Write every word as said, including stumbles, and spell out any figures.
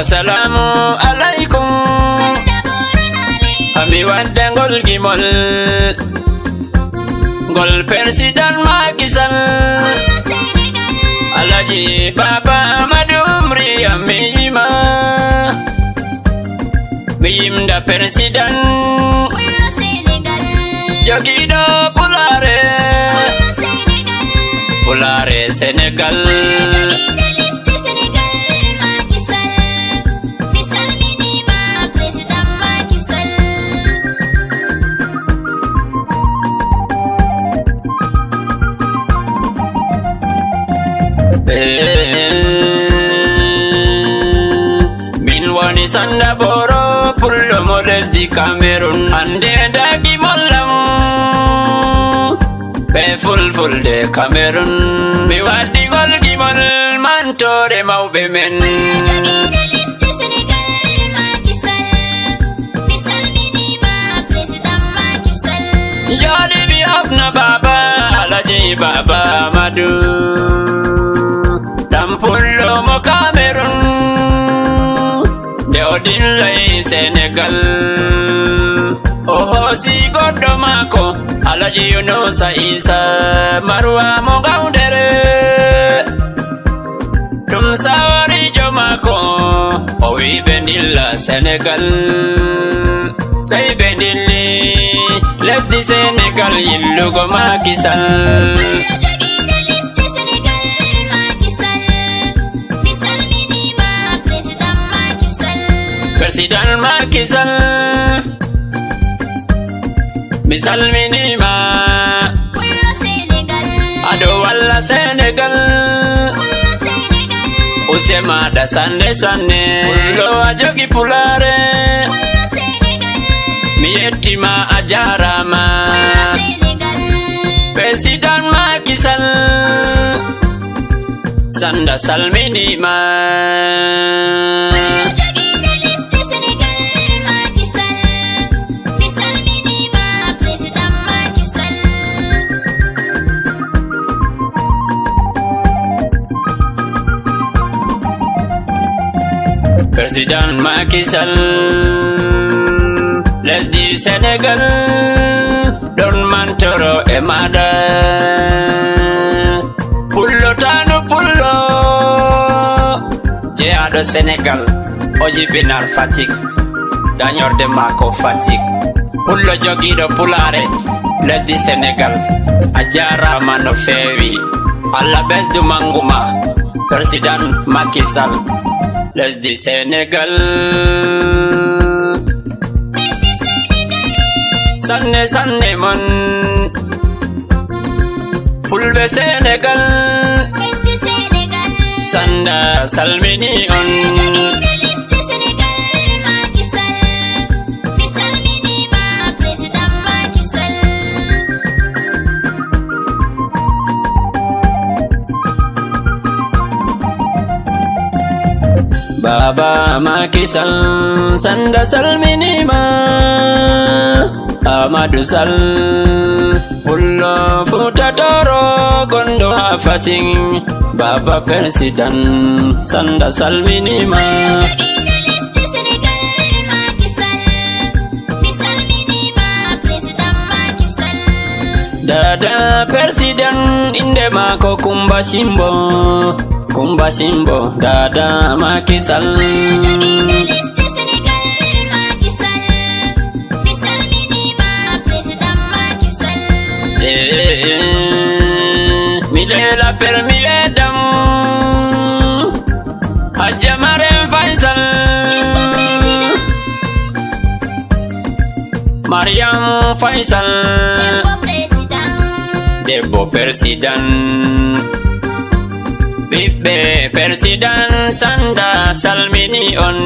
Assalamu alaikum. Ami wadda ngol gimol. Ngol Persidan Macky Sall. Alhaji Baba Amadou Umri Amima. Mi yimda Persidan. Jogiiɗo Pulaare. Pulaare Senegal. Min woni Sanda Boro, pullo mo lesdi Cameroun. Hande dagi mollam be fulfulde Cameroun. Mi waddi gol gimol mantore mawɓe men. Jooɗi mi ofna Baba Alhaji Baba Amadou. Ɗan pullo mo Cameroun. Nde o dillay Senegal, o hoosi goɗɗo maako, Alhaji Yunusa Isa Marwa mo Gawdere. Ɗum sawariijo maako, o wi'i ɓe ndilla Senegal. Sey ɓe ndilli lesdi Senegal yillugo Macky Sall. Président Macky Sall. Mi salminiima. Aɗo walla Senegal. Use maɗa sanne sanne. Pullo a jogi Pulaare. Mi yettima a jarama. Président Macky Sall. Sanda salminiima. Président Macky Sall, lesdi Senegal, ɗon mantoro e maɗa. Pullo tanu pullo, jeyaɗo Senegal, o jibinar Fatick, dañorde maako Fatick. Pullo jogiiɗo Pulaare, lesdi Senegal, a jarama no feewi. Allah ɓesdu mangu ma, Président Macky Sall, lesdi Senegal. Sanne sanne mon, Fulɓe Senegal. Sanda salmini on. Baba Macky Sall, Sanda salminiima. Amadou Sall, pullo Fuuta Tooro, gonɗo haa Fatick. Baba Président, Sanda salminiima. Dada Président, innde maako Kumba Simbo. Kumba Simbo, Dada Macky Sall. Eh, eh, eh, mi leela permi edam. Hajja Marème Faye Sall. Mariam Faye Sall. Debbo Président. Ɓiɓɓe Président, Sanda salmini on.